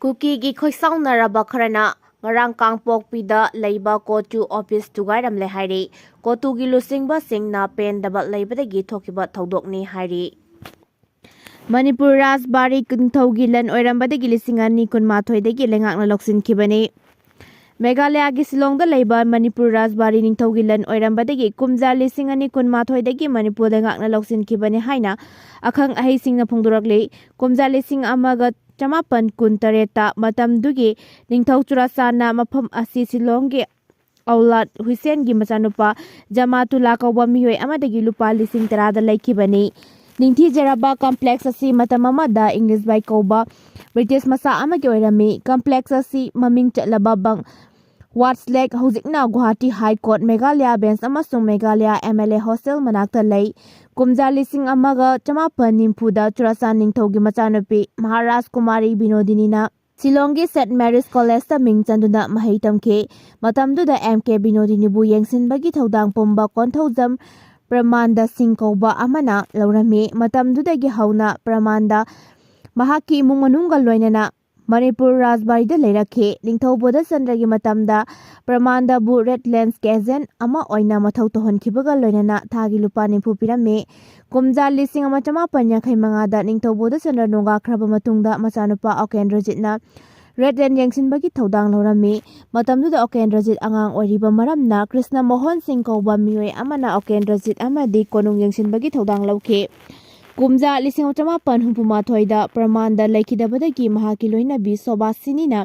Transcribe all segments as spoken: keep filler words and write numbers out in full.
ꯀꯨꯀꯤꯒꯤ ꯈꯣꯏꯁꯥꯎꯅꯔꯕ ꯈꯔꯅ ꯉꯔꯥꯡ ꯀꯥꯡꯄꯣꯛꯄꯤꯗ ꯂꯩꯕ ꯀꯣꯇꯨ ꯑꯣꯐꯤꯁ ꯊꯨꯒꯥꯏꯔꯝꯂꯦ ꯍꯥꯏꯔꯤ꯫ ꯀꯣꯇꯨꯒꯤ ꯂꯨꯆꯤꯡꯕꯁꯤꯡꯅ ꯄꯦꯟꯗꯕ ꯂꯩꯕꯗꯒꯤ ꯊꯣꯛꯈꯤꯕ ꯊꯧꯗꯣꯛꯅꯤ ꯍꯥꯏꯔꯤ꯫ ꯃꯅꯤꯄꯨꯔ ꯔꯥꯖꯕꯥꯔꯤ ꯅꯤꯡꯊꯧꯒꯤ ꯂꯟ ꯑꯣꯏꯔꯝꯕꯗꯒꯤ ꯂꯤꯁꯤꯡ ꯑꯅꯤ ꯀꯨꯟꯃꯥꯊꯣꯏꯗꯒꯤ ꯂꯩꯉꯥꯛꯅ ꯂꯧꯁꯤꯟꯈꯤꯕꯅꯤ꯫ ꯃꯦꯘꯥꯂꯌꯥꯒꯤ ꯁꯤꯂꯣꯡꯗ ꯂꯩꯕ ꯃꯅꯤꯄꯨꯔ ꯔꯥꯖꯕꯥꯔꯤ ꯅꯤꯡꯊꯧꯒꯤ ꯂꯟ ꯑꯣꯏꯔꯝꯕꯗꯒꯤ ꯀꯨꯝꯖꯥ ꯂꯤꯁꯤꯡ ꯑꯅꯤ ꯀꯨꯟꯃꯥꯊꯣꯏꯗꯒꯤ ꯃꯅꯤꯄꯨꯔ ꯂꯩꯉꯥꯛꯅ ꯂꯧꯁꯤꯟꯈꯤꯕꯅꯤ ꯍꯥꯏꯅ ꯑꯈꯪ ꯑꯍꯩꯁꯤꯡꯅ ꯐꯣꯡꯗꯣꯔꯛꯂꯤ꯫ ꯀꯨꯝꯖꯥ ꯂꯤꯁꯤꯡ ꯑꯃꯒ ꯆꯃꯥꯄꯟ ꯀꯨꯟ ꯇꯔꯦꯠꯇ ꯃꯇꯝꯗꯨꯒꯤ ꯅꯤꯡꯊꯧ ꯆꯨꯔꯥꯆꯥꯟꯅ ꯃꯐꯝ ꯑꯁꯤ ꯁꯤꯂꯣꯡꯒꯤ ꯑꯧꯂꯥꯗ ꯍꯨꯏꯁꯦꯟꯒꯤ ꯃꯆꯥꯅꯨꯄꯥ ꯖꯃꯥꯇꯨꯂꯥ ꯀꯧꯕ ꯃꯤꯑꯣꯏ ꯑꯃꯗꯒꯤ ꯂꯨꯄꯥ ꯂꯤꯁꯤꯡ ꯇꯔꯥꯗ ꯂꯩꯈꯤꯕꯅꯤ꯫ ꯅꯤꯡꯊꯤꯖꯔꯕ ꯀꯝꯄ꯭ꯂꯦꯛꯁ ꯑꯁꯤ ꯃꯇꯝ ꯑꯃꯗ ꯏꯪꯂꯤꯁ ꯕꯥꯏ ꯀꯧꯕ ꯕ꯭ꯔꯤꯇꯤꯁ ꯃꯆꯥ ꯑꯃꯒꯤ ꯑꯣꯏꯔꯝꯃꯤ꯫ ꯀꯝꯄ꯭ꯂꯦꯛꯁ ꯑꯁꯤ ꯃꯃꯤꯡ ꯆꯠꯂꯕ ꯕꯪ ꯋꯥꯠꯁꯂꯦꯛ, ꯍꯧꯖꯤꯛꯅ Guwahati high court, Meghalaya bench ꯑꯃꯁꯨꯡ Meghalaya M L A hostel ꯃꯅꯥꯛꯇ ꯂꯩ꯫ ꯀꯨꯝꯖꯥ ꯂꯤꯁꯤꯡ ꯑꯃꯒ ꯆꯃꯥꯄꯟ ꯅꯤꯐꯨꯗ ꯆꯨꯔꯥꯆꯥꯟ ꯅꯤꯡꯊꯧꯒꯤ ꯃꯆꯥꯅꯨꯄꯤ ꯃꯍꯥꯔꯥꯖ ꯀꯨꯃꯥꯔꯤ ꯕꯤꯅꯣꯗꯤꯅꯤꯅ ꯁꯤꯂꯣꯡꯒꯤ ꯁꯦꯟꯠ ꯃꯦꯔꯤꯁ ꯀꯣꯂꯦꯖꯇ ꯃꯤꯡ ꯆꯟꯗꯨꯅ ꯃꯍꯩ ꯇꯝꯈꯤ꯫ ꯃꯇꯝꯗꯨꯗ ꯑꯦꯝ ꯀꯦ ꯕꯤꯅꯣꯗꯤꯅꯤꯕꯨ ꯌꯦꯡꯁꯤꯟꯕꯒꯤ ꯊꯧꯗꯥꯡ ꯄꯨꯝꯕ ꯀꯣꯟꯊꯧꯖꯝ ꯄ꯭ꯔꯃꯥꯟꯗ ꯁꯤꯡ ꯀꯧꯕ ꯑꯃꯅ ꯂꯧꯔꯝꯃꯤ꯫ ꯃꯇꯝꯗꯨꯗꯒꯤ ꯍꯧꯅ ꯄ꯭ꯔꯃꯥꯟꯗ ꯃꯍꯥꯛꯀꯤ ꯏꯃꯨꯡ ꯃꯅꯨꯡꯒ ꯂꯣꯏꯅꯅ ꯃꯅꯤꯄꯨꯔ ꯔꯥꯖꯕꯥꯔꯤꯗ ꯂꯩꯔꯛꯈꯤ꯫ ꯅꯤꯡꯊꯧ ꯕꯣꯙꯆꯟꯗ꯭ꯔꯒꯤ ꯃꯇꯝꯗ ꯄ꯭ꯔꯃꯥꯟꯗꯕꯨ ꯔꯦꯗ ꯂꯦꯟꯁꯀꯤ ꯑꯦꯖꯦꯟ ꯑꯃ ꯑꯣꯏꯅ ꯃꯊꯧ ꯇꯧꯍꯟꯈꯤꯕꯒ ꯂꯣꯏꯅꯅ ꯊꯥꯒꯤ ꯂꯨꯄꯥ ꯅꯤꯐꯨ ꯄꯤꯔꯝꯃꯤ꯫ ꯀꯨꯝꯖꯥ ꯂꯤꯁꯤꯡ ꯑꯃ ꯆꯃꯥꯄꯟ ꯌꯥꯡꯈꯩ ꯃꯉꯥꯗ ꯅꯤꯡꯊꯧ ꯕꯣꯙꯆꯟꯗ꯭ꯔ ꯅꯣꯡꯒꯥꯈ꯭ꯔꯕ ꯃꯇꯨꯡꯗ ꯃꯆꯥꯅꯨꯄꯥ ꯑꯣꯀꯦꯟꯗ꯭ꯔꯖꯤꯠꯅ ꯔꯦꯗ ꯂꯦꯟ ꯌꯦꯡꯁꯤꯟꯕꯒꯤ ꯊꯧꯗꯥꯡ ꯂꯧꯔꯝꯃꯤ꯫ ꯃꯇꯝꯗꯨꯗ ꯑꯣꯀꯦꯟꯗ꯭ꯔꯖꯤꯠ ꯑꯉꯥꯡ ꯑꯣꯏꯔꯤꯕ ꯃꯔꯝꯅ ꯀ꯭ꯔꯤꯁꯅ ꯃꯣꯍꯟ ꯁꯤꯡ ꯀꯧꯕ ꯃꯤꯑꯣꯏ ꯑꯃꯅ ꯑꯣꯀꯦꯟꯗ꯭ꯔꯖꯤꯠ ꯑꯃꯗꯤ ꯀꯣꯅꯨꯡ ꯌꯦꯡꯁꯤꯟꯕꯒꯤ ꯊꯧꯗꯥꯡ ꯂꯧꯈꯤ꯫ ꯀꯨꯝꯖꯥ ꯂꯤꯁꯤꯡ ꯑꯃ ꯆꯃꯥꯄꯟ ꯍꯨꯝꯐꯨ ꯃꯥꯊꯣꯏꯗ ꯄ꯭ꯔꯃꯥꯟꯗ ꯂꯩꯈꯤꯗꯕꯗꯒꯤ ꯃꯍꯥꯛꯀꯤ ꯂꯣꯏꯅꯕꯤ ꯁꯣꯕꯥꯁꯤꯅꯤꯅ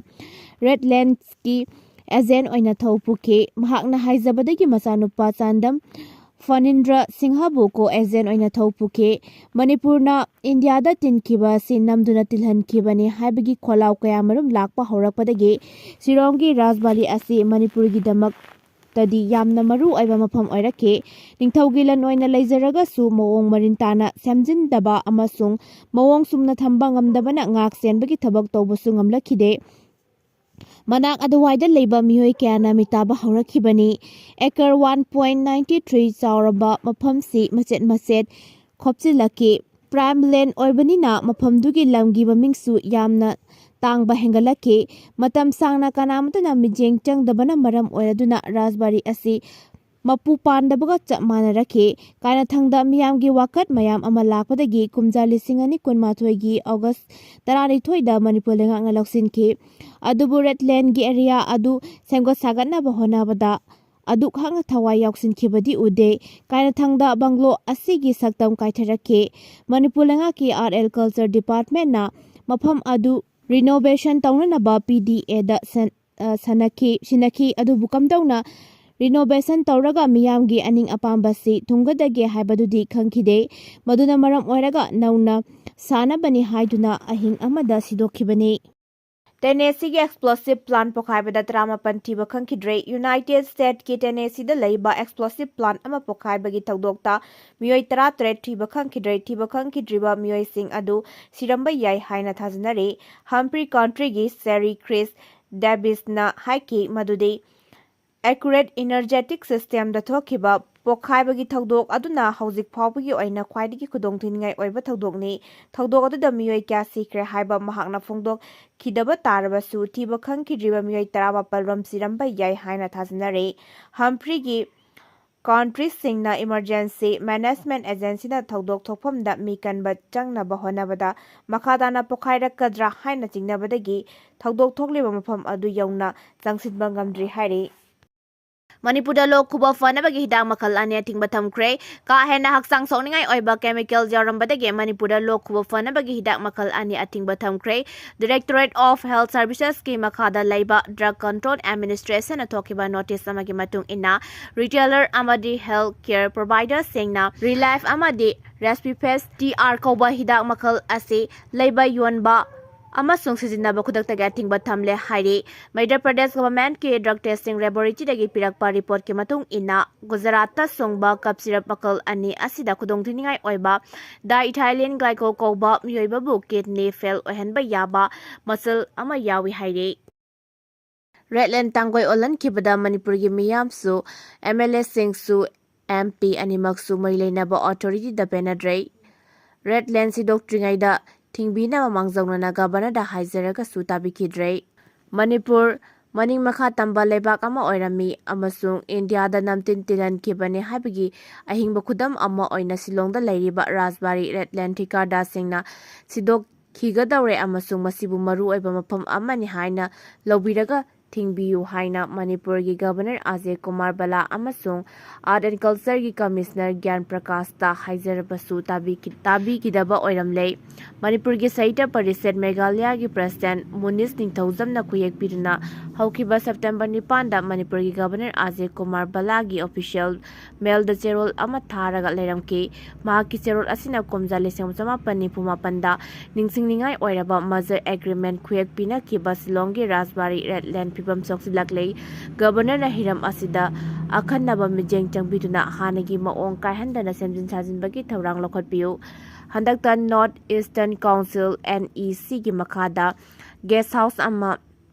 ꯔꯦꯗ ꯂꯦꯟꯁꯀꯤ ꯑꯦꯖꯦꯟ ꯑꯣꯏꯅ ꯊꯧ ꯄꯨꯈꯤ꯫ ꯃꯍꯥꯛꯅ ꯍꯥꯏꯖꯕꯗꯒꯤ ꯃꯆꯥꯅꯨꯄꯥ ꯆꯥꯟꯗꯝ ꯐꯅꯤꯟꯗ꯭ꯔ ꯁꯤꯡꯍꯕꯨ ꯀꯣ ꯑꯦꯖꯦꯟ ꯑꯣꯏꯅ ꯊꯧ ꯄꯨꯈꯤ꯫ ꯃꯅꯤꯄꯨꯔꯅ ꯏꯟꯗꯤꯌꯥꯗ ꯇꯤꯟꯈꯤꯕ ꯑꯁꯤ ꯅꯝꯗꯨꯅ ꯇꯤꯜꯍꯟꯈꯤꯕꯅꯤ ꯍꯥꯏꯕꯒꯤ ꯈꯣꯜꯂꯥꯎ ꯀꯌꯥꯃꯔꯨꯝ ꯂꯥꯛꯄ ꯍꯧꯔꯛꯄꯗꯒꯤ ꯁꯤꯂꯣꯡꯒꯤ ꯔꯥꯖꯕꯥꯔꯤ ꯑꯁꯤ ꯃꯅꯤꯄꯨꯔꯒꯤꯗꯃꯛꯇꯗꯤ ꯌꯥꯝꯅ ꯃꯔꯨ ꯑꯣꯏꯕ ꯃꯐꯝ ꯑꯣꯏꯔꯛꯈꯤ꯫ ꯅꯤꯡꯊꯧꯒꯤ ꯂꯟ ꯑꯣꯏꯅ ꯂꯩꯖꯔꯒꯁꯨ ꯃꯑꯣꯡ ꯃꯔꯤꯟ ꯇꯥꯅ ꯁꯦꯝꯖꯤꯟꯗꯕ ꯑꯃꯁꯨꯡ ꯃꯑꯣꯡ ꯆꯨꯝꯅ ꯊꯝꯕ ꯉꯝꯗꯕꯅ ꯉꯥꯛ ꯁꯦꯟꯕꯒꯤ ꯊꯕꯛ ꯇꯧꯕꯁꯨ ꯉꯝꯂꯛꯈꯤꯗꯦ꯫ ꯃꯅꯥꯛ ꯑꯗꯨꯋꯥꯏꯗ ꯂꯩꯕ ꯃꯤꯑꯣꯏ ꯀꯌꯥꯅ ꯃꯤꯇꯥꯕ ꯍꯧꯔꯛꯈꯤꯕꯅꯤ꯫ Acre one point ninety three ꯆꯥꯎꯔꯕ ꯃꯐꯝꯁꯤ ꯃꯆꯦꯠ ꯃꯆꯦꯠ ꯈꯣꯞꯆꯤꯜꯂꯛꯈꯤ꯫ ꯄ꯭ꯔꯥꯏꯝ ꯂꯦꯟ ꯑꯣꯏꯕꯅꯤꯅ ꯃꯐꯝꯗꯨꯒꯤ ꯂꯝꯒꯤ ꯃꯃꯤꯡꯁꯨ ꯌꯥꯝꯅ ꯇꯥꯡꯕ ꯍꯦꯟꯒꯠꯂꯛꯈꯤ꯫ ꯃꯇꯝ ꯁꯥꯡꯅ ꯀꯅꯥꯃꯠꯇꯅ ꯃꯤꯠꯌꯦꯡ ꯆꯪꯗꯕꯅ ꯃꯔꯝ ꯑꯣꯏꯔꯗꯨꯅ ꯔꯥꯖꯕꯥꯔꯤ ꯑꯁꯤ ꯃꯄꯨ ꯄꯥꯟꯗꯕꯒ ꯆꯞ ꯃꯥꯟꯅꯔꯛꯈꯤ꯫ ꯀꯥꯏꯅꯊꯪꯗ ꯃꯤꯌꯥꯝꯒꯤ ꯋꯥꯀꯠ ꯃꯌꯥꯝ ꯑꯃ ꯂꯥꯛꯄꯗꯒꯤ ꯀꯨꯝꯖꯥ ꯂꯤꯁꯤꯡ ꯑꯅꯤ ꯀꯨꯟꯃꯥꯊꯣꯏꯒꯤ ꯑꯣꯒꯁ ꯇꯔꯥꯅꯤꯊꯣꯏꯗ ꯃꯅꯤꯄꯨꯔ ꯂꯩꯉꯥꯛꯅ ꯂꯧꯁꯤꯟꯈꯤ꯫ ꯑꯗꯨꯕꯨ ꯔꯦꯗ ꯂꯦꯟꯒꯤ ꯑꯦꯔꯤꯌꯥ ꯑꯗꯨ ꯁꯦꯝꯒꯠ ꯁꯥꯒꯠꯅꯕ ꯍꯣꯠꯅꯕꯗ ꯑꯗꯨꯛ ꯍꯛꯅ ꯊꯋꯥꯏ ꯌꯥꯎꯁꯤꯟꯈꯤꯕꯗꯤ ꯎꯗꯦ꯫ ꯀꯥꯏꯅꯊꯪꯗ ꯕꯪꯒ꯭ꯂꯣ ꯑꯁꯤꯒꯤ ꯁꯛꯇꯝ ꯀꯥꯏꯊꯔꯛꯈꯤ꯫ ꯃꯅꯤꯄꯨꯔ ꯂꯩꯉꯥꯛꯀꯤ ꯑꯥꯔꯠ ꯑꯦꯟ ꯀꯜꯆꯔ ꯗꯤꯄꯥꯔꯠꯃꯦꯟꯅ ꯃꯐꯝ ꯑꯗꯨ ꯔꯤꯅꯣꯚꯦꯁꯟ ꯇꯧꯅꯅꯕ ꯄꯤ ꯗꯤ ꯑꯦꯗ ꯁꯟ-, ꯑ, ꯁꯟꯅꯈꯤ, ꯁꯤꯟꯅꯈꯤ꯫ ꯑꯗꯨꯕꯨ ꯀꯝꯗꯧꯅ ꯔꯤꯅꯣꯚꯦꯁꯟ ꯇꯧꯔꯒ ꯃꯤꯌꯥꯝꯒꯤ ꯑꯅꯤꯡ ꯑꯄꯥꯝꯕꯁꯤ ꯊꯨꯡꯒꯗꯒꯦ ꯍꯥꯏꯕꯗꯨꯗꯤ ꯈꯪꯈꯤꯗꯦ꯫ ꯃꯗꯨꯅ ꯃꯔꯝ ꯑꯣꯏꯔꯒ ꯅꯧꯅ ꯁꯥꯅꯕꯅꯤ ꯍꯥꯏꯗꯨꯅ ꯑꯍꯤꯡ ꯑꯃꯗ ꯁꯤꯗꯣꯛꯈꯤꯕꯅꯤ꯫ ꯇꯦꯅꯦꯁꯤꯒꯤ ꯑꯦꯛꯁꯄ꯭ꯂꯣꯁꯤꯚ ꯄ꯭ꯂꯥꯟ ꯄꯣꯈꯥꯏꯕꯗ ꯇꯔꯥꯃꯥꯄꯟ ꯊꯤꯕ ꯈꯪꯈꯤꯗ꯭ꯔꯦ꯫ ꯌꯨꯅꯥꯏꯇꯦꯗ ꯁ꯭ꯇꯦꯠꯀꯤ ꯇꯦꯅꯦꯁꯤꯗ ꯂꯩꯕ ꯑꯦꯛꯁꯄ꯭ꯂꯣꯁꯤꯚ ꯄ꯭ꯂꯥꯟ ꯑꯃ ꯄꯣꯈꯥꯏꯕꯒꯤ ꯊꯧꯗꯣꯛꯇ ꯃꯤꯑꯣꯏ ꯇꯔꯥꯇꯔꯦꯠ ꯊꯤꯕ ꯈꯪꯈꯤꯗ꯭ꯔꯦ꯫ ꯊꯤꯕ ꯈꯪꯈꯤꯗ꯭ꯔꯤꯕ ꯃꯤꯑꯣꯏꯁꯤꯡ ꯑꯗꯨ ꯁꯤꯔꯝꯕ ꯌꯥꯏ ꯍꯥꯏꯅ ꯊꯥꯖꯅꯔꯤ꯫ ꯍꯝꯐ꯭ꯔꯤ ꯀꯥꯎꯟꯇ꯭ꯔꯤꯒꯤ ꯁꯦꯔꯤ ꯀ꯭ꯔꯤꯁ ꯗꯦꯕꯤꯁꯅ ꯍꯥꯏꯈꯤ ꯃꯗꯨꯗꯤ ꯑꯦꯀ꯭ꯌꯨꯔꯦꯠ ꯏꯅꯔꯖꯦꯇꯤꯛ ꯁꯤꯁꯇꯦꯝꯗ ꯊꯣꯛꯈꯤꯕ ꯄꯣꯈꯥꯏꯕꯒꯤ ꯊꯧꯗꯣꯛ ꯑꯗꯨꯅ ꯍꯧꯖꯤꯛ ꯐꯥꯎꯕꯒꯤ ꯑꯣꯏꯅ ꯈ꯭ꯋꯥꯏꯗꯒꯤ ꯈꯨꯗꯣꯡꯊꯤꯅꯤꯡꯉꯥꯏ ꯑꯣꯏꯕ ꯊꯧꯗꯣꯛꯅꯤ꯫ ꯊꯧꯗꯣꯛ ꯑꯗꯨꯗ ꯃꯤꯑꯣꯏ ꯀꯌꯥ ꯁꯤꯈ꯭ꯔꯦ ꯍꯥꯏꯕ ꯃꯍꯥꯛꯅ ꯐꯣꯡꯗꯣꯛꯈꯤꯗꯕ ꯇꯥꯔꯕꯁꯨ, ꯊꯤꯕ ꯈꯪꯈꯤꯗ꯭ꯔꯤꯕ ꯃꯤꯑꯣꯏ ꯇꯔꯥꯃꯥꯄꯜ ꯔꯣꯝ ꯁꯤꯔꯝꯕ ꯌꯥꯏ ꯍꯥꯏꯅ ꯊꯥꯖꯅꯔꯤ꯫ ꯍꯝꯐ꯭ꯔꯤꯒꯤ ꯀꯥꯎꯟꯇ꯭ꯔꯤꯁꯤꯡꯅ ꯏꯃꯔꯖꯦꯟꯁꯤ ꯃꯦꯅꯦꯖꯃꯦꯟꯠ ꯑꯦꯖꯦꯟꯁꯤꯅ ꯊꯧꯗꯣꯛ ꯊꯣꯛꯐꯝꯗ ꯃꯤ ꯀꯟꯕ ꯆꯪꯅꯕ ꯍꯣꯠꯅꯕꯗ ꯃꯈꯥ ꯇꯥꯅ ꯄꯣꯈꯥꯏꯔꯛꯀꯗ꯭ꯔꯥ ꯍꯥꯏꯅ ꯆꯤꯡꯅꯕꯗꯒꯤ ꯊꯧꯗꯣꯛ ꯊꯣꯛꯂꯤꯕ ꯃꯐꯝ ꯑꯗꯨ ꯌꯧꯅ ꯆꯪꯁꯤꯟꯕ ꯉꯝꯗ꯭ꯔꯤ ꯍꯥꯏꯔꯤ꯫ ꯃꯅꯤꯄꯨꯔꯗ ꯂꯣꯛ ꯈꯨꯕ ꯐꯅꯕꯒꯤ ꯍꯤꯗꯥꯛ ꯃꯈꯜ ꯑꯅꯤ ꯑꯊꯤꯡꯕ ꯊꯝꯈ꯭ꯔꯦ꯫ ꯀꯥ ꯍꯦꯟꯅ ꯍꯛꯆꯥꯡ ꯁꯣꯛꯅꯤꯡꯉꯥꯏ ꯑꯣꯏꯕ ꯀꯦꯃꯤꯀꯦꯜ ꯌꯥꯎꯔꯝꯕꯗꯒꯤ ꯃꯅꯤꯄꯨꯔꯗ ꯂꯣꯛ ꯈꯨꯕ ꯐꯅꯕꯒꯤ ꯍꯤꯗꯥꯛ ꯃꯈꯜ ꯑꯅꯤ ꯑꯊꯤꯡꯕ ꯊꯝꯈ꯭ꯔꯦ꯫ Directorate of Health Servicesꯀꯤ ꯃꯈꯥꯗ ꯂꯩꯕ Drug Control Administrationꯅ ꯊꯣꯛꯈꯤꯕ ꯅꯣꯇꯤꯁ ꯑꯃꯒꯤ ꯃꯇꯨꯡ ꯏꯟꯅ, ꯔꯤꯇꯦꯂꯔ ꯑꯃꯗꯤ ꯍꯦꯜꯊ ꯀꯦꯌꯔ ꯄ꯭ꯔꯣꯚꯥꯏꯗꯔꯁꯤꯡꯅ ꯔꯤꯂꯥꯏꯐ ꯑꯃꯗꯤ ꯔꯦꯁꯄꯤꯐꯦꯁ ꯇꯤ ꯑꯥꯔ ꯀꯧꯕ ꯍꯤꯗꯥꯛ ꯃꯈꯜ ꯑꯁꯤ ꯂꯩꯕ, ꯌꯣꯟꯕ ꯑꯃꯁꯨꯡ ꯁꯤꯖꯤꯟꯅꯕ ꯈꯨꯗꯛꯇꯒꯤ ꯑꯊꯤꯡꯕ ꯊꯝꯂꯦ ꯍꯥꯏꯔꯤ꯫ ꯃꯩꯙ꯭ꯌ ꯄ꯭ꯔꯗꯦꯁ ꯒꯚꯔꯟꯃꯦꯟꯠꯀꯤ ꯗ꯭ꯔꯒ ꯇꯦꯁꯇꯤꯡ ꯂꯦꯕꯣꯔꯦꯇꯔꯤꯗꯒꯤ ꯄꯤꯔꯛꯄ ꯔꯤꯄꯣꯔꯠꯀꯤ ꯃꯇꯨꯡ ꯏꯟꯅ, ꯒꯨꯖꯔꯥꯠꯇ ꯁꯨꯡꯕ ꯀꯞ ꯁꯤꯔꯞ ꯃꯈꯜ ꯑꯅꯤ ꯑꯁꯤꯗ ꯈꯨꯗꯣꯡꯊꯤꯅꯤꯡꯉꯥꯏ ꯑꯣꯏꯕ diethylene glycol ꯀꯧꯕ ꯃꯤꯑꯣꯏꯕꯕꯨ ꯀꯤꯗꯅꯤ ꯐꯦꯜ ꯑꯣꯏꯍꯟꯕ ꯌꯥꯕ ꯃꯆꯜ ꯑꯃ ꯌꯥꯎꯏ ꯍꯥꯏꯔꯤ꯫ ꯔꯦꯗ ꯂꯦꯟ ꯇꯥꯡꯒꯣꯏ ꯑꯣꯜꯍꯟꯈꯤꯕꯗ ꯃꯅꯤꯄꯨꯔꯒꯤ ꯃꯤꯌꯥꯝꯁꯨ, ꯑꯦꯝ ꯑꯦꯜ ꯑꯦꯁꯤꯡꯁꯨ, ꯑꯦꯝ ꯄꯤ ꯑꯅꯤꯃꯛꯁꯨ ꯃꯔꯤ ꯂꯩꯅꯕ ꯑꯣꯊꯣꯔꯤꯇꯤꯗ ꯄꯦꯟꯅꯗ꯭ꯔꯦ꯫ ꯔꯦꯗ ꯂꯦꯟ ꯁꯤꯗꯣꯛꯇ꯭ꯔꯤꯉꯩꯗ ꯊꯤꯡꯕꯤꯅꯕ ꯃꯥꯡꯖꯧꯅꯅ ꯒꯕꯔꯅꯔꯗ ꯍꯥꯏꯖꯔꯒꯁꯨ ꯇꯥꯕꯤꯈꯤꯗ꯭ꯔꯦ꯫ ꯃꯅꯤꯄꯨꯔ ꯃꯅꯤꯡ ꯃꯈꯥ ꯇꯝꯕ ꯂꯩꯕꯥꯛ ꯑꯃ ꯑꯣꯏꯔꯝꯃꯤ ꯑꯃꯁꯨꯡ ꯏꯟꯗꯤꯌꯥꯗ ꯅꯝꯇꯤꯟ ꯇꯤꯜꯍꯟꯈꯤꯕꯅꯤ ꯍꯥꯏꯕꯒꯤ ꯑꯍꯤꯡꯕ ꯈꯨꯗꯝ ꯑꯃ ꯑꯣꯏꯅ ꯁꯤꯂꯣꯡꯗ ꯂꯩꯔꯤꯕ ꯔꯥꯖꯕꯥꯔꯤ ꯔꯦꯗ ꯂꯦꯟ ꯊꯤꯀꯥꯗꯥꯔꯁꯤꯡꯅ ꯁꯤꯗꯣꯛꯈꯤꯒꯗꯧꯔꯦ ꯑꯃꯁꯨꯡ ꯃꯁꯤꯕꯨ ꯃꯔꯨꯑꯣꯏꯕ ꯃꯐꯝ ꯑꯃꯅꯤ ꯍꯥꯏꯅ ꯂꯧꯕꯤꯔꯒ ꯊꯤꯡꯕꯤꯌꯨ ꯍꯥꯏꯅ ꯃꯅꯤꯄꯨꯔꯒꯤ ꯒꯕꯔꯅꯔ ꯑꯖꯌ ꯀꯨꯃꯥꯔ ꯕꯂꯥ ꯑꯃꯁꯨꯡ ꯑꯥꯔꯠ ꯑꯦꯟ ꯀꯜꯆꯔꯒꯤ ꯀꯃꯤꯁꯅꯔ ꯒ꯭ꯌꯥꯟ ꯄ꯭ꯔꯀꯥꯁꯇ ꯍꯥꯏꯖꯔꯕꯁꯨ ꯇꯥꯕꯤꯈꯤ-, ꯇꯥꯕꯤꯈꯤꯗꯕ ꯑꯣꯏꯔꯝꯂꯦ꯫ ꯃꯅꯤꯄꯨꯔꯒꯤ ꯁꯥꯍꯤꯇ꯭ꯌ ꯄꯔꯤꯁꯠ ꯃꯦꯘꯥꯂꯌꯒꯤ ꯄ꯭ꯔꯁꯤꯗꯦꯟꯠ ꯃꯨꯅꯤꯁ ꯅꯤꯡꯊꯧꯖꯝꯅ ꯈꯨꯌꯦꯛ ꯄꯤꯗꯨꯅ ꯍꯧꯈꯤꯕ ꯁꯦꯞꯇꯦꯝꯕꯔ ꯅꯤꯄꯥꯟꯗ ꯃꯅꯤꯄꯨꯔꯒꯤ ꯒꯕꯔꯅꯔ ꯑꯖꯌ ꯀꯨꯃꯥꯔ ꯕꯂꯥꯒꯤ ꯑꯣꯐꯤꯁꯤꯌꯦꯜ ꯃꯦꯜꯗ ꯆꯦꯔꯣꯜ ꯑꯃ ꯊꯥꯔꯒ ꯂꯩꯔꯝꯈꯤ꯫ ꯃꯍꯥꯛꯀꯤ ꯆꯦꯔꯣꯜ ꯑꯁꯤꯅ ꯀꯨꯝꯖꯥ ꯂꯤꯁꯤꯡ ꯑꯃ ꯆꯃꯥꯄꯟ ꯅꯤꯐꯨ ꯃꯥꯄꯟꯗ ꯅꯤꯡꯁꯤꯡꯅꯤꯡꯉꯥꯏ ꯑꯣꯏꯔꯕ ꯃꯔꯖꯔ ꯑꯦꯒ꯭ꯔꯤꯃꯦꯟꯠ ꯈꯨꯌꯦꯛ ꯄꯤꯅꯈꯤꯕ ꯁꯤꯂꯣꯡꯒꯤ ꯔꯥꯖꯕꯥꯔꯤ ꯔꯦꯗ ꯂꯦꯟ ꯐꯤꯕꯝ ꯁꯣꯛꯆꯤꯜꯂꯛꯂꯦ꯫ ꯒꯕꯔꯅꯔꯅ ꯍꯤꯔꯝ ꯑꯁꯤꯗ ꯑꯈꯟꯅꯕ ꯃꯤꯠꯌꯦꯡ ꯆꯪꯕꯤꯗꯨꯅ ꯍꯥꯟꯅꯒꯤ ꯃꯑꯣꯡ ꯀꯥꯏꯍꯟꯗꯅ ꯁꯦꯝꯖꯤꯟ ꯁꯥꯖꯤꯟꯕꯒꯤ ꯊꯧꯔꯥꯡ ꯂꯧꯈꯠꯄꯤꯌꯨ꯫ ꯍꯟꯗꯛꯇ ꯅꯣꯔꯠ ꯏꯁꯇꯔꯟ ꯀꯥꯎꯟꯁꯤꯜ, NEC ꯒꯤ ꯃꯈꯥꯗ ꯒꯦꯁ ꯍꯥꯎꯁ ꯑꯃ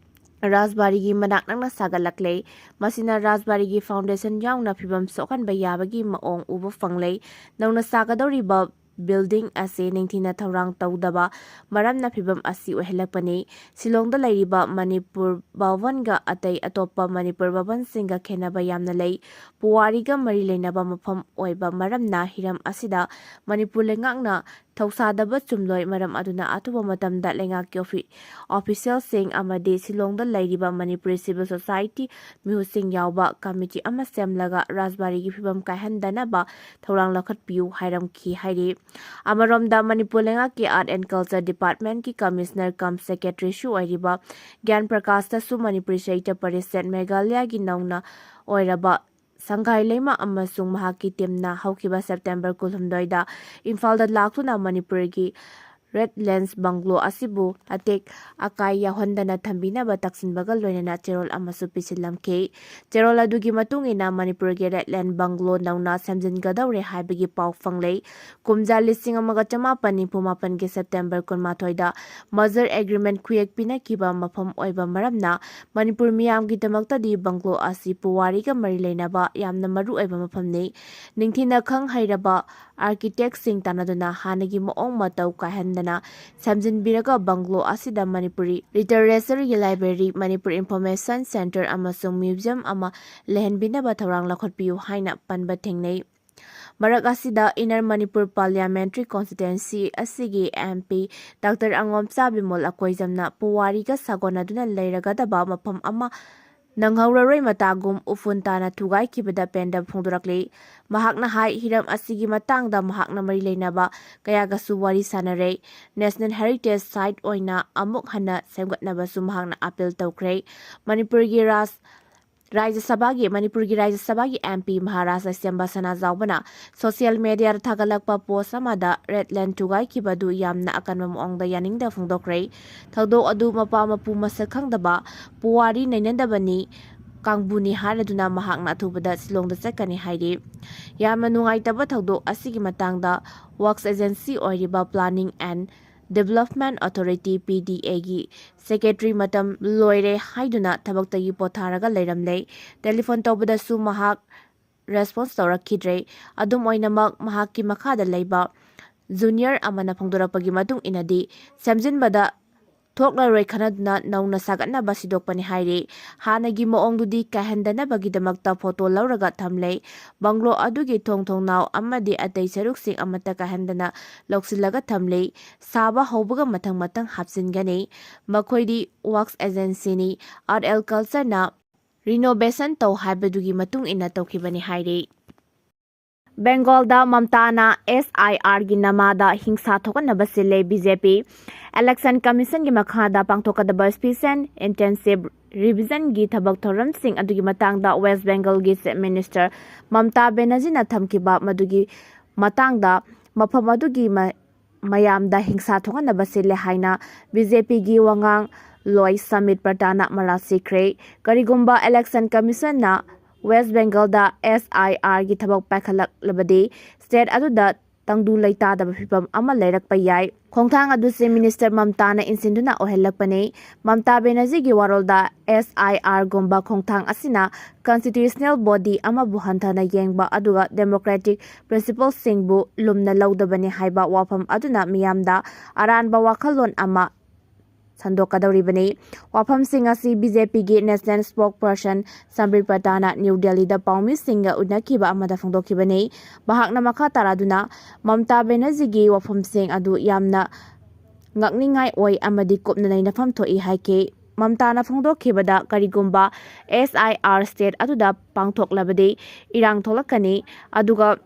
ꯔꯥꯖꯕꯥꯔꯤꯒꯤ ꯃꯅꯥꯛ ꯅꯛꯅ ꯁꯥꯒꯠꯂꯛꯂꯦ꯫ ꯃꯁꯤꯅ ꯔꯥꯖꯕꯥꯔꯤꯒꯤ ꯐꯥꯎꯟꯗꯦꯁꯟ ꯌꯥꯎꯅ ꯐꯤꯕꯝ ꯁꯣꯛꯍꯟꯕ ꯌꯥꯕꯒꯤ ꯃꯑꯣꯡ ꯎꯕ ꯐꯪꯂꯦ꯫ ꯅꯧꯅ ꯁꯥꯒꯗꯧꯔꯤꯕ ꯕꯤꯜꯗꯤꯡ ꯑꯁꯤ ꯅꯤꯡꯊꯤꯅ ꯊꯧꯔꯥꯡ ꯇꯧꯗꯕ ꯃꯔꯝꯅ ꯐꯤꯕꯝ ꯑꯁꯤ ꯑꯣꯏꯍꯜꯂꯛꯄꯅꯤ꯫ ꯁꯤꯂꯣꯡꯗ ꯂꯩꯔꯤꯕ ꯃꯅꯤꯄꯨꯔ ꯚꯕꯟꯒ ꯑꯇꯩ ꯑꯇꯣꯞꯄ ꯃꯅꯤꯄꯨꯔ ꯚꯕꯟꯁꯤꯡꯒ ꯈꯦꯠꯅꯕ ꯌꯥꯝꯅ ꯂꯩ꯫ ꯄꯨꯋꯥꯔꯤꯒ ꯃꯔꯤ ꯂꯩꯅꯕ ꯃꯐꯝ ꯑꯣꯏꯕ ꯃꯔꯝꯅ ꯍꯤꯔꯝ ꯑꯁꯤꯗ ꯃꯅꯤꯄꯨꯔ ꯂꯩꯉꯥꯛꯅ ꯊꯧꯁꯥꯗꯕ ꯆꯨꯝꯂꯣꯏ꯫ ꯃꯔꯝ ꯑꯗꯨꯅ ꯑꯊꯨꯕ ꯃꯇꯝꯗ ꯂꯩꯉꯥꯛꯀꯤ ꯑꯣꯐꯤ-, ꯑꯣꯐꯤꯁꯤꯌꯦꯜꯁꯤꯡ ꯑꯃꯗꯤ ꯁꯤꯂꯣꯡꯗ ꯂꯩꯔꯤꯕ ꯃꯅꯤꯄꯨꯔꯤ ꯁꯤꯚꯤꯜ ꯁꯣꯁꯥꯏꯇꯤ ꯃꯤꯍꯨꯠꯁꯤꯡ ꯌꯥꯎꯕ ꯀꯃꯤꯇꯤ ꯑꯃ ꯁꯦꯝꯂꯒ ꯔꯥꯖꯕꯥꯔꯤꯒꯤ ꯐꯤꯕꯝ ꯀꯥꯏꯍꯟꯗꯅꯕ ꯊꯧꯔꯥꯡ ꯂꯧꯈꯠꯄꯤꯌꯨ ꯍꯥꯏꯔꯝꯈꯤ ꯍꯥꯏꯔꯤ꯫ ꯑꯃꯔꯣꯝꯗ ꯃꯅꯤꯄꯨꯔ ꯂꯩꯉꯥꯛꯀꯤ ꯑꯥꯔꯠ ꯑꯦꯟ ꯀꯜꯆꯔ ꯗꯤꯄꯥꯔꯠꯃꯦꯟꯠꯀꯤ ꯀꯃꯤꯁꯅꯔ ꯀꯝ ꯁꯦꯀ꯭ꯔꯦꯇꯔꯤꯁꯨ ꯑꯣꯏꯔꯤꯕ ꯒ꯭ꯌꯥꯟ ꯄ꯭ꯔꯀꯥꯁꯇꯁꯨ ꯃꯅꯤꯄꯨꯔꯤ ꯁꯥꯍꯤꯇ꯭ꯌ ꯄꯔꯤꯁꯠ ꯃꯦꯘꯥꯂꯌꯒꯤ ꯅꯧꯅ ꯑꯣꯏꯔꯕ ꯁꯪꯒꯥꯏ ꯂꯩꯃ ꯑꯃꯁꯨꯡ ꯃꯍꯥꯛꯀꯤ ꯇꯤꯝꯅ ꯍꯧꯈꯤꯕ ꯁꯦꯞꯇꯦꯝꯕꯔ ꯀꯨꯟꯍꯨꯝꯗꯣꯏꯗ ꯏꯝꯐꯥꯜꯗ ꯂꯥꯛꯇꯨꯅ ꯃꯅꯤꯄꯨꯔꯒꯤ Redlands Bungalow ꯑꯁꯤꯕꯨ ꯑꯇꯦꯛ ꯑꯀꯥꯏ ꯌꯥꯎꯍꯟꯗꯅ ꯊꯝꯕꯤꯅꯕ ꯇꯛꯁꯤꯟꯕꯒ ꯂꯣꯏꯅꯅ ꯆꯦꯔꯣꯜ ꯑꯃꯁꯨ ꯄꯤꯁꯤꯜꯂꯝꯈꯤ꯫ ꯆꯦꯔꯣꯜ ꯑꯗꯨꯒꯤ ꯃꯇꯨꯡ ꯏꯟꯅ ꯃꯅꯤꯄꯨꯔꯒꯤ Redland Bungalow ꯅꯧꯅ ꯁꯦꯝꯖꯤꯟꯒꯗꯧꯔꯦ ꯍꯥꯏꯕꯒꯤ ꯄꯥꯎ ꯐꯪꯂꯦ꯫ ꯀꯨꯝꯖꯥ ꯂꯤꯁꯤꯡ ꯑꯃꯒ ꯆꯃꯥꯄꯟ ꯅꯤꯐꯨ ꯃꯥꯄꯟꯒꯤ September ꯀꯨꯟꯃꯥꯊꯣꯏꯗ merger agreement ꯈꯨꯌꯦꯛ ꯄꯤꯅꯈꯤꯕ ꯃꯐꯝ ꯑꯣꯏꯕ ꯃꯔꯝꯅ ꯃꯅꯤꯄꯨꯔ ꯃꯤꯌꯥꯝꯒꯤꯗꯃꯛꯇꯗꯤ bungalow ꯑꯁꯤ ꯄꯨꯋꯥꯔꯤꯒ ꯃꯔꯤ ꯂꯩꯅꯕ ꯌꯥꯝꯅ ꯃꯔꯨ ꯑꯣꯏꯕ ꯃꯐꯝꯅꯤ꯫ ꯅꯤꯡꯊꯤꯅ ꯈꯪ ꯍꯩꯔꯕ architectꯁꯤꯡ ꯇꯥꯟꯅꯗꯨꯅ ꯍꯥꯟꯅꯒꯤ ꯃꯑꯣꯡ ꯃꯇꯧ ꯀꯥꯏꯍꯟꯗꯅ ꯁꯦꯝꯖꯤꯟꯕꯤꯔꯒ bungalow ꯑꯁꯤꯗ Manipuri literatureꯒꯤ library, Manipur Information Centre ꯑꯃꯁꯨꯡ museum ꯑꯃ ꯂꯩꯍꯟꯕꯤꯅꯕ ꯊꯧꯔꯥꯡ ꯂꯧꯈꯠꯄꯤꯌꯨ ꯍꯥꯏꯅ ꯄꯟꯕ ꯊꯦꯡꯅꯩ꯫ ꯃꯔꯛ ꯑꯁꯤꯗ Inner Manipur Parliamentary Constituency ꯑꯁꯤꯒꯤ MP Doctor ꯑꯉꯣꯝꯆꯥ ꯕꯤꯃꯣꯜ ꯑꯀꯣꯏꯖꯝꯅ ꯄꯨꯋꯥꯔꯤꯒ ꯁꯥꯒꯣꯟꯅꯗꯨꯅ ꯂꯩꯔꯒꯗꯕ ꯃꯐꯝ ꯑꯃ ꯅꯪꯍꯧꯔꯔꯣꯏ ꯃꯇꯥꯒꯨꯝ ꯎꯐꯨꯟ ꯇꯥꯅ ꯊꯨꯒꯥꯏꯈꯤꯕꯗ ꯄꯦꯟꯗꯕ ꯐꯣꯡꯗꯣꯔꯛꯂꯤ꯫ ꯃꯍꯥꯛꯅ ꯍꯥꯏ, ꯍꯤꯔꯝ ꯑꯁꯤꯒꯤ ꯃꯇꯥꯡꯗ ꯃꯍꯥꯛꯅ ꯃꯔꯤ ꯂꯩꯅꯕ ꯀꯌꯥꯒꯁꯨ ꯋꯥꯔꯤ ꯁꯥꯟꯅꯔꯦ꯫ National Heritage Site ꯑꯣꯏꯅ ꯑꯃꯨꯛ ꯍꯟꯅ ꯁꯦꯝꯒꯠꯅꯕꯁꯨ ꯃꯍꯥꯛꯅ appeal ꯇꯧꯈ꯭ꯔꯦ꯫ ꯃꯅꯤꯄꯨꯔꯒꯤ ꯔꯥꯖ-, ꯔꯥꯖ꯭ꯌ ꯁꯚꯥꯒꯤ, ꯃꯅꯤꯄꯨꯔꯒꯤ ꯔꯥꯖ꯭ꯌ ꯁꯚꯥꯒꯤ MP ꯃꯍꯥꯔꯥꯖ ꯂꯩꯁꯦꯝꯕ ꯁꯅꯥꯖꯥꯎꯕꯅ social mediaꯗ ꯊꯥꯒꯠꯂꯛꯄ post ꯑꯃꯗ Redland ꯊꯨꯒꯥꯏꯈꯤꯕ ꯑꯗꯨ ꯌꯥꯝꯅ ꯑꯀꯟꯕ ꯃꯑꯣꯡꯗ ꯌꯥꯅꯤꯡꯗꯕ ꯐꯣꯡꯗꯣꯛꯈ꯭ꯔꯦ꯫ ꯊꯧꯗꯣꯛ ꯑꯗꯨ ꯃꯄꯥ ꯃꯄꯨ ꯃꯁꯛ ꯈꯪꯗꯕ, ꯄꯨꯋꯥꯔꯤ ꯅꯩꯅꯗꯕꯅꯤ, ꯀꯥꯡꯕꯨꯅꯤ ꯍꯥꯏꯔꯗꯨꯅ ꯃꯍꯥꯛꯅ ꯑꯊꯨꯕꯗ ꯁꯤꯂꯣꯡꯗ ꯆꯠꯀꯅꯤ ꯍꯥꯏꯔꯤ꯫ ꯌꯥꯝꯅ ꯅꯨꯡꯉꯥꯏꯇꯕ ꯊꯧꯗꯣꯛ ꯑꯁꯤꯒꯤ ꯃꯇꯥꯡꯗ Works Agency ꯑꯣꯏꯔꯤꯕ Planning and Development Authority, PDAꯒꯤ secretary ꯃꯇꯝ ꯂꯣꯏꯔꯦ ꯍꯥꯏꯗꯨꯅ ꯊꯕꯛꯇꯒꯤ ꯄꯣꯊꯥꯔꯒ ꯂꯩꯔꯝꯂꯦ꯫ Telephone ꯇꯧꯕꯗꯁꯨ ꯃꯍꯥꯛ response ꯇꯧꯔꯛꯈꯤꯗ꯭ꯔꯦ꯫ ꯑꯗꯨꯝ ꯑꯣꯏꯅꯃꯛ, ꯃꯍꯥꯛꯀꯤ ꯃꯈꯥꯗ ꯂꯩꯕ junior ꯑꯃꯅ ꯐꯣꯡꯗꯣꯔꯛꯄꯒꯤ ꯃꯇꯨꯡ ꯏꯟꯅꯗꯤ, ꯁꯦꯝꯖꯤꯟꯕꯗ ꯊꯣꯛꯂꯔꯣꯏ ꯈꯟꯅꯗꯨꯅ ꯅꯧꯅ ꯁꯥꯒꯠꯅꯕ ꯁꯤꯗꯣꯛꯄꯅꯤ ꯍꯥꯏꯔꯤ꯫ ꯍꯥꯟꯅꯒꯤ ꯃꯑꯣꯡꯗꯨꯗꯤ ꯀꯥꯏꯍꯟꯗꯅꯕꯒꯤꯗꯃꯛꯇ photo ꯂꯧꯔꯒ ꯊꯝꯂꯦ꯫ Bungalow ꯑꯗꯨꯒꯤ ꯊꯣꯡ ꯊꯣꯡꯅꯥꯎ ꯑꯃꯗꯤ ꯑꯇꯩ ꯁꯔꯨꯛꯁꯤꯡ ꯑꯃꯠꯇ ꯀꯥꯏꯍꯟꯗꯅ ꯂꯧꯁꯤꯜꯂꯒ ꯊꯝꯂꯦ꯫ ꯁꯥꯕ ꯍꯧꯕꯒ ꯃꯊꯪ ꯃꯊꯪ ꯍꯥꯞꯆꯤꯟꯒꯅꯤ꯫ ꯃꯈꯣꯏꯗꯤ Works Agencyꯅꯤ꯫ Art and Cultureꯅ renovation ꯇꯧ ꯍꯥꯏꯕꯗꯨꯒꯤ ꯃꯇꯨꯡ ꯏꯟꯅ ꯇꯧꯈꯤꯕꯅꯤ ꯍꯥꯏꯔꯤ꯫ ꯕꯦꯡꯒꯣꯜꯗ ꯃꯝꯇꯥꯅ SIRꯒꯤ ꯅꯃꯥꯗ ꯍꯤꯡꯁꯥ ꯊꯣꯛꯍꯟꯅꯕ ꯁꯤꯜꯂꯦ꯫ BJP Election Commissionꯒꯤ ꯃꯈꯥꯗ ꯄꯥꯡꯊꯣꯛꯀꯗꯕ Special Intensive Revisionꯒꯤ ꯊꯕꯛ ꯊꯧꯔꯝꯁꯤꯡ ꯑꯗꯨꯒꯤ ꯃꯇꯥꯡꯗ West Bengalꯒꯤ Chief Minister ꯃꯝꯇꯥ ꯕꯦꯅꯔꯖꯤꯅ ꯊꯝꯈꯤꯕ ꯃꯗꯨꯒꯤ ꯃꯇꯥꯡꯗ ꯃꯐꯝ ꯑꯗꯨꯒꯤ ꯃ-, ꯃꯌꯥꯝꯗ ꯍꯤꯡꯁꯥ ꯊꯣꯛꯍꯟꯅꯕ ꯁꯤꯜꯂꯦ ꯍꯥꯏꯅ ꯕꯤ ꯖꯦ ꯄꯤꯒꯤ ꯋꯥꯉꯥꯡꯂꯣꯏ ꯁꯝꯕꯤꯠ ꯄꯇꯥꯅ ꯃꯔꯥꯜ ꯁꯤꯈ꯭ꯔꯦ꯫ ꯀꯔꯤꯒꯨꯝꯕ ꯏꯂꯦꯛꯁꯟ ꯀꯃꯤꯁꯟꯅ ꯋꯦꯁ ꯕꯦꯡꯒꯜꯗ ꯑꯦꯁ ꯑꯥꯏ ꯑꯥꯔꯒꯤ ꯊꯕꯛ ꯄꯥꯏꯈꯠꯂꯛꯂꯕꯗꯤ ꯁ꯭ꯇꯦꯠ ꯑꯗꯨꯗ ꯇꯪꯗꯨ ꯂꯩꯇꯥꯗꯕ ꯐꯤꯚꯝ ꯑꯃ ꯂꯩꯔꯛꯄ ꯌꯥꯏ꯫ ꯈꯣꯡꯊꯥꯡ ꯑꯗꯨ ꯆꯤꯐ ꯃꯤꯅꯤꯁꯇꯔ ꯃꯝꯇꯥꯅ ꯏꯟꯁꯤꯟꯗꯨꯅ ꯑꯣꯏꯍꯜꯂꯛꯄꯅꯤ꯫ ꯃꯝꯇꯥ ꯕꯦꯅꯔꯖꯤꯒꯤ ꯋꯥꯔꯣꯜꯗ ꯑꯦꯁ ꯑꯥꯏ ꯑꯥꯔꯒꯨꯝꯕ ꯈꯣꯡꯊꯥꯡ ꯑꯁꯤꯅ ꯀꯟꯁꯇꯤꯇ꯭ꯌꯨꯁꯅꯦꯜ ꯕꯣꯗꯤ ꯑꯃꯕꯨ ꯍꯟꯊꯅ ꯌꯦꯡꯕ ꯑꯗꯨꯒ ꯗꯦꯃꯣꯀ꯭ꯔꯦꯇꯤꯛ ꯄ꯭ꯔꯤꯟꯁꯤꯄꯜꯁꯤꯡꯕꯨ ꯂꯨꯝꯅ ꯂꯧꯗꯕꯅꯤ ꯍꯥꯏꯕ ꯋꯥꯐꯝ ꯑꯗꯨꯅ ꯃꯤꯌꯥꯝꯗ ꯑꯔꯥꯟꯕ ꯋꯥꯈꯜꯂꯣꯟ ꯑꯃ ꯁꯟꯗꯣꯛꯀꯗꯧꯔꯤꯕꯅꯤ꯫ ꯋꯥꯐꯝꯁꯤꯡ ꯑꯁꯤ ꯕꯤ ꯖꯦ ꯄꯤꯒꯤ ꯅꯦꯁꯅꯦꯜ ꯁ꯭ꯄꯣꯛꯁ ꯄꯔꯁꯟ ꯁꯝꯕꯤꯠ ꯄꯇꯥꯅ ꯅ꯭ꯌꯨ ꯗꯦꯜꯂꯤꯗ ꯄꯥꯎꯃꯤꯁꯤꯡꯒ ꯎꯅꯈꯤꯕ ꯑꯃꯗ ꯐꯣꯡꯗꯣꯛꯈꯤꯕꯅꯤ꯫ ꯃꯍꯥꯛꯅ ꯃꯈꯥ ꯇꯥꯔꯗꯨꯅ ꯃꯝꯇꯥ ꯕꯦꯅꯔꯖꯤꯒꯤ ꯋꯥꯐꯝꯁꯤꯡ ꯑꯗꯨ ꯌꯥꯝꯅ ꯉꯛꯅꯤꯡꯉꯥꯏ ꯑꯣꯏ ꯑꯃꯗꯤ ꯀꯨꯞꯅ ꯅꯩꯅꯐꯝ ꯊꯣꯛꯏ ꯍꯥꯏꯈꯤ꯫ ꯃꯝꯇꯥꯅ ꯐꯣꯡꯗꯣꯛꯈꯤꯕꯗ ꯀꯔꯤꯒꯨꯝꯕ ꯑꯦꯁ ꯑꯥꯏ ꯑꯥꯔ ꯁ꯭ꯇꯦꯠ ꯑꯗꯨꯗ ꯄꯥꯡꯊꯣꯛꯂꯕꯗꯤ ꯏꯔꯥꯡ ꯊꯣꯛꯂꯛꯀꯅꯤ, ꯑꯗꯨꯒ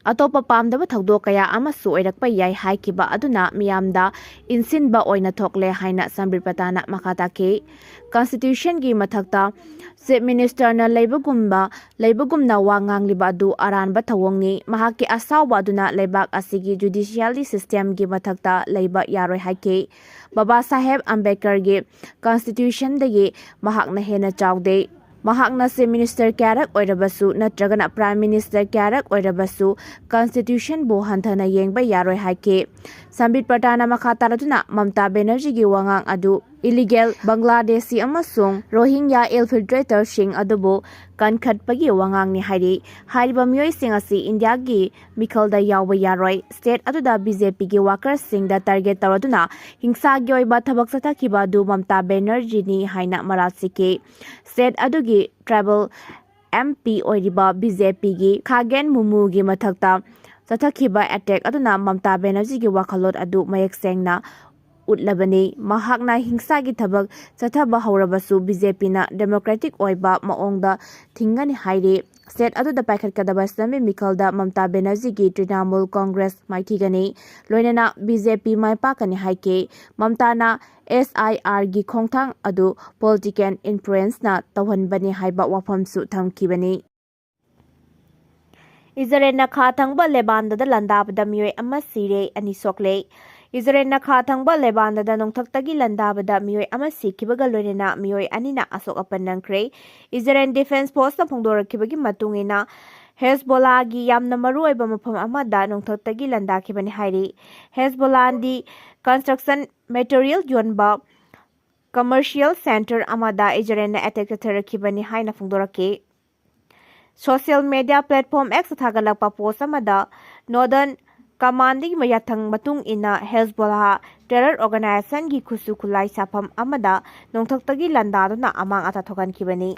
ꯑꯇꯣꯞꯄ ꯄꯥꯝꯗꯕ ꯊꯧꯗꯣꯛ ꯀꯌꯥ ꯑꯃꯁꯨ ꯑꯣꯏꯔꯛꯄ ꯌꯥꯏ ꯍꯥꯏꯈꯤꯕ ꯑꯗꯨꯅ ꯃꯤꯌꯥꯝꯗ ꯏꯟꯁꯤꯟꯕ ꯑꯣꯏꯅ ꯊꯣꯛꯂꯦ ꯍꯥꯏꯅ ꯁꯝꯕꯤꯠ ꯄꯇꯥꯅ ꯃꯈꯥ ꯇꯥꯈꯤ꯫ ꯀꯟꯁꯇꯤꯇ꯭ꯌꯨꯁꯟꯒꯤ ꯃꯊꯛꯇ ꯆꯤꯐ ꯃꯤꯅꯤꯁꯇꯔꯅ ꯂꯩꯕꯒꯨꯝꯕ, ꯂꯩꯕꯒꯨꯝꯅ ꯋꯥ ꯉꯥꯡꯂꯤꯕ ꯑꯗꯨ ꯑꯔꯥꯟꯕ ꯊꯧꯑꯣꯡꯅꯤ꯫ ꯃꯍꯥꯛꯀꯤ ꯑꯁꯥꯎꯕ ꯑꯗꯨꯅ ꯂꯩꯕꯥꯛ ꯑꯁꯤꯒꯤ ꯖꯨꯗꯤꯁꯤꯌꯥꯔꯤ ꯁꯤꯁꯇꯦꯝꯒꯤ ꯃꯊꯛꯇ ꯂꯩꯕ ꯌꯥꯔꯣꯏ ꯍꯥꯏꯈꯤ꯫ ꯕꯕꯥ ꯁꯥꯍꯦꯕ ꯑꯝꯕꯦꯗꯀꯔꯒꯤ ꯀꯟꯁꯇꯤꯇ꯭ꯌꯨꯁꯟꯗꯒꯤ ꯃꯍꯥꯛꯅ ꯍꯦꯟꯅ ꯆꯥꯎꯗꯦ꯫ ꯃꯍꯥꯛꯅ ꯆꯤꯐ ꯃꯤꯅꯤꯁꯇꯔ ꯀꯌꯥꯔꯛ ꯑꯣꯏꯔꯕꯁꯨ ꯅꯠꯇ꯭ꯔꯒꯅ ꯄ꯭ꯔꯥꯏꯝ ꯃꯤꯅꯤꯁꯇꯔ ꯀꯌꯥꯔꯛ ꯑꯣꯏꯔꯕꯁꯨ ꯀꯟꯁꯇꯤꯇ꯭ꯌꯨꯁꯟꯕꯨ ꯍꯟꯊꯅ ꯌꯦꯡꯕ ꯌꯥꯔꯣꯏ ꯍꯥꯏꯈꯤ꯫ ꯁꯝꯕꯤꯠ ꯄꯇꯥꯅ ꯃꯈꯥ ꯇꯥꯔꯗꯨꯅ ꯃꯝꯇꯥ ꯕꯦꯅꯔꯖꯤꯒꯤ ꯋꯥꯉꯥꯡ ꯑꯗꯨ ꯏꯂꯤꯒꯦꯜ ꯕꯪꯒ꯭ꯂꯥꯗꯦꯁꯤ ꯑꯃꯁꯨꯡ ꯔꯣꯍꯤꯡꯒ꯭ꯌꯥ ꯏꯟꯐꯤꯜꯇ꯭ꯔꯦꯇꯔꯁꯤꯡ ꯑꯗꯨꯕꯨ ꯀꯟꯈꯠꯄꯒꯤ ꯋꯥꯉꯥꯡꯅꯤ ꯍꯥꯏꯔꯤ꯫ ꯍꯥꯏꯔꯤꯕ ꯃꯤꯑꯣꯏꯁꯤꯡ ꯑꯁꯤ ꯏꯟꯗꯤꯌꯥꯒꯤ ꯃꯤꯈꯜꯗ ꯌꯥꯎꯕ ꯌꯥꯔꯣꯏ꯫ ꯁ꯭ꯇꯦꯠ ꯑꯗꯨꯗ ꯕꯤ ꯖꯦ ꯄꯤꯒꯤ ꯋꯥꯀꯔꯁꯤꯡꯗ ꯇꯥꯔꯒꯦꯠ ꯇꯧꯔꯗꯨꯅ ꯍꯤꯡꯁꯥꯒꯤ ꯑꯣꯏꯕ ꯊꯕꯛ ꯆꯠꯊꯈꯤꯕ ꯑꯗꯨ ꯃꯝꯇꯥ ꯕꯦꯅꯔꯖꯤꯅꯤ ꯍꯥꯏꯅ ꯃꯔꯥꯜ ꯁꯤꯈꯤ꯫ ꯁ꯭ꯇꯦꯠ ꯑꯗꯨꯒꯤ ꯇ꯭ꯔꯥꯏꯕꯦꯜ ꯑꯦꯝ ꯄꯤ ꯑꯣꯏꯔꯤꯕ ꯕꯤ ꯖꯦ ꯄꯤꯒꯤ ꯈꯥꯒꯦꯟ ꯃꯨꯃꯨꯒꯤ ꯃꯊꯛꯇ ꯆꯠꯊꯈꯤꯕ ꯑꯦꯇꯦꯛ ꯑꯗꯨꯅ ꯃꯝꯇꯥ ꯕꯦꯅꯔꯖꯤꯒꯤ ꯋꯥꯈꯜꯂꯣꯟ ꯑꯗꯨ ꯃꯌꯦꯛ ꯁꯦꯡꯅ ꯎꯠꯂꯕꯅꯤ꯫ ꯃꯍꯥꯛꯅ ꯍꯤꯡꯁꯥꯒꯤ ꯊꯕꯛ ꯆꯠꯊꯕ ꯍꯧꯔꯕꯁꯨ ꯕꯤ ꯖꯦ ꯄꯤꯅ ꯗꯦꯃꯣꯀ꯭ꯔꯦꯇꯤꯛ ꯑꯣꯏꯕ ꯃꯑꯣꯡꯗ ꯊꯤꯡꯒꯅꯤ ꯍꯥꯏꯔꯤ꯫ ꯁ꯭ꯇꯦꯠ ꯑꯗꯨꯗ ꯄꯥꯏꯈꯠꯀꯗꯕ ꯑꯦꯁꯦꯝꯕ꯭ꯂꯤ ꯃꯤꯈꯜꯗ ꯃꯝꯇꯥ ꯕꯦꯅꯔꯖꯤꯒꯤ ꯇ꯭ꯔꯤꯅꯥꯃꯨꯜ ꯀꯣꯡꯒ꯭ꯔꯦꯁ ꯃꯥꯏꯊꯤꯒꯅꯤ꯫ ꯂꯣꯏꯅꯅ ꯕꯤ ꯖꯦ ꯄꯤ ꯃꯥꯏ ꯄꯥꯛꯀꯅꯤ ꯍꯥꯏꯈꯤ꯫ ꯃꯝꯇꯥꯅ ꯑꯦꯁ ꯑꯥꯏ ꯑꯥꯔꯒꯤ ꯈꯣꯡꯊꯥꯡ ꯑꯗꯨ ꯄꯣꯂꯤꯇꯤꯀꯦꯜ ꯏꯟꯐ꯭ꯂꯨꯌꯦꯟꯁꯅ ꯇꯧꯍꯟꯕꯅꯤ ꯍꯥꯏꯕ ꯋꯥꯐꯝꯁꯨ ꯊꯝꯈꯤꯕꯅꯤ꯫ ꯏꯖꯔꯦꯜꯅ ꯈꯥ ꯊꯪꯕ ꯂꯦꯕꯥꯟꯗꯗ ꯂꯥꯟꯗꯥꯕꯗ ꯃꯤꯑꯣꯏ ꯑꯃ ꯁꯤꯔꯦ, ꯑꯅꯤ ꯁꯣꯛꯂꯦ꯫ ꯏꯖꯔꯦꯜꯅ ꯈꯥ ꯊꯪꯕ ꯂꯦꯕꯥꯟꯗꯗ ꯅꯣꯡꯊꯛꯇꯒꯤ ꯂꯥꯟꯗꯥꯕꯗ ꯃꯤꯑꯣꯏ ꯑꯃ ꯁꯤꯈꯤꯕꯒ ꯂꯣꯏꯅꯅ ꯃꯤꯑꯣꯏ ꯑꯅꯤꯅ ꯑꯁꯣꯛ ꯑꯄꯟ ꯅꯪꯈ꯭ꯔꯦ꯫ ꯏꯖꯔꯦꯜ ꯗꯤꯐꯦꯟꯁ ꯐꯣꯔꯁꯅ ꯐꯣꯡꯗꯣꯔꯛꯈꯤꯕꯒꯤ ꯃꯇꯨꯡ ꯏꯟꯅ, ꯍꯦꯖꯕꯣꯂꯥꯒꯤ ꯌꯥꯝꯅ ꯃꯔꯨꯑꯣꯏꯕ ꯃꯐꯝ ꯑꯃꯗ ꯅꯣꯡꯊꯛꯇꯒꯤ ꯂꯥꯟꯗꯥꯈꯤꯕꯅꯤ ꯍꯥꯏꯔꯤ꯫ ꯍꯦꯖꯕꯣꯂꯥꯗꯤ ꯀꯟꯁꯇ꯭ꯔꯛꯁꯟ ꯃꯦꯇꯔꯤꯌꯦꯜ ꯌꯣꯟꯕ ꯀꯃꯔꯁꯤꯌꯦꯜ ꯁꯦꯟꯇꯔ ꯑꯃꯗ ꯏꯖꯔꯦꯜꯅ ꯑꯦꯇꯦꯛ ꯆꯠꯊꯔꯛꯈꯤꯕꯅꯤ ꯍꯥꯏꯅ ꯐꯣꯡꯗꯣꯔꯛꯈꯤ꯫ ꯁꯣꯁꯤꯌꯦꯜ ꯃꯤꯗꯤꯌꯥ ꯄ꯭ꯂꯦꯠꯐꯣꯝ ꯑꯦꯛꯁꯇ ꯊꯥꯒꯠꯂꯛꯄ ꯄꯣꯁ ꯑꯃꯗ, ꯅꯣꯔꯗꯔꯟ ꯀꯃꯥꯟꯗꯒꯤ ꯌꯥꯊꯪ ꯃꯇꯨꯡ ꯏꯟꯅ ꯍꯦꯖꯕꯣꯂꯥ ꯇꯦꯔꯔ ꯑꯣꯔꯒꯅꯥꯏꯖꯦꯁꯟꯒꯤ ꯈꯨꯠꯁꯨ ꯈꯨꯠꯂꯥꯏ ꯁꯥꯐꯝ ꯑꯃꯗ ꯅꯣꯡꯊꯛꯇꯒꯤ ꯂꯥꯟꯗꯥꯗꯨꯅ ꯑꯃꯥꯡ ꯑꯇꯥ ꯊꯣꯛꯍꯟꯈꯤꯕꯅꯤ꯫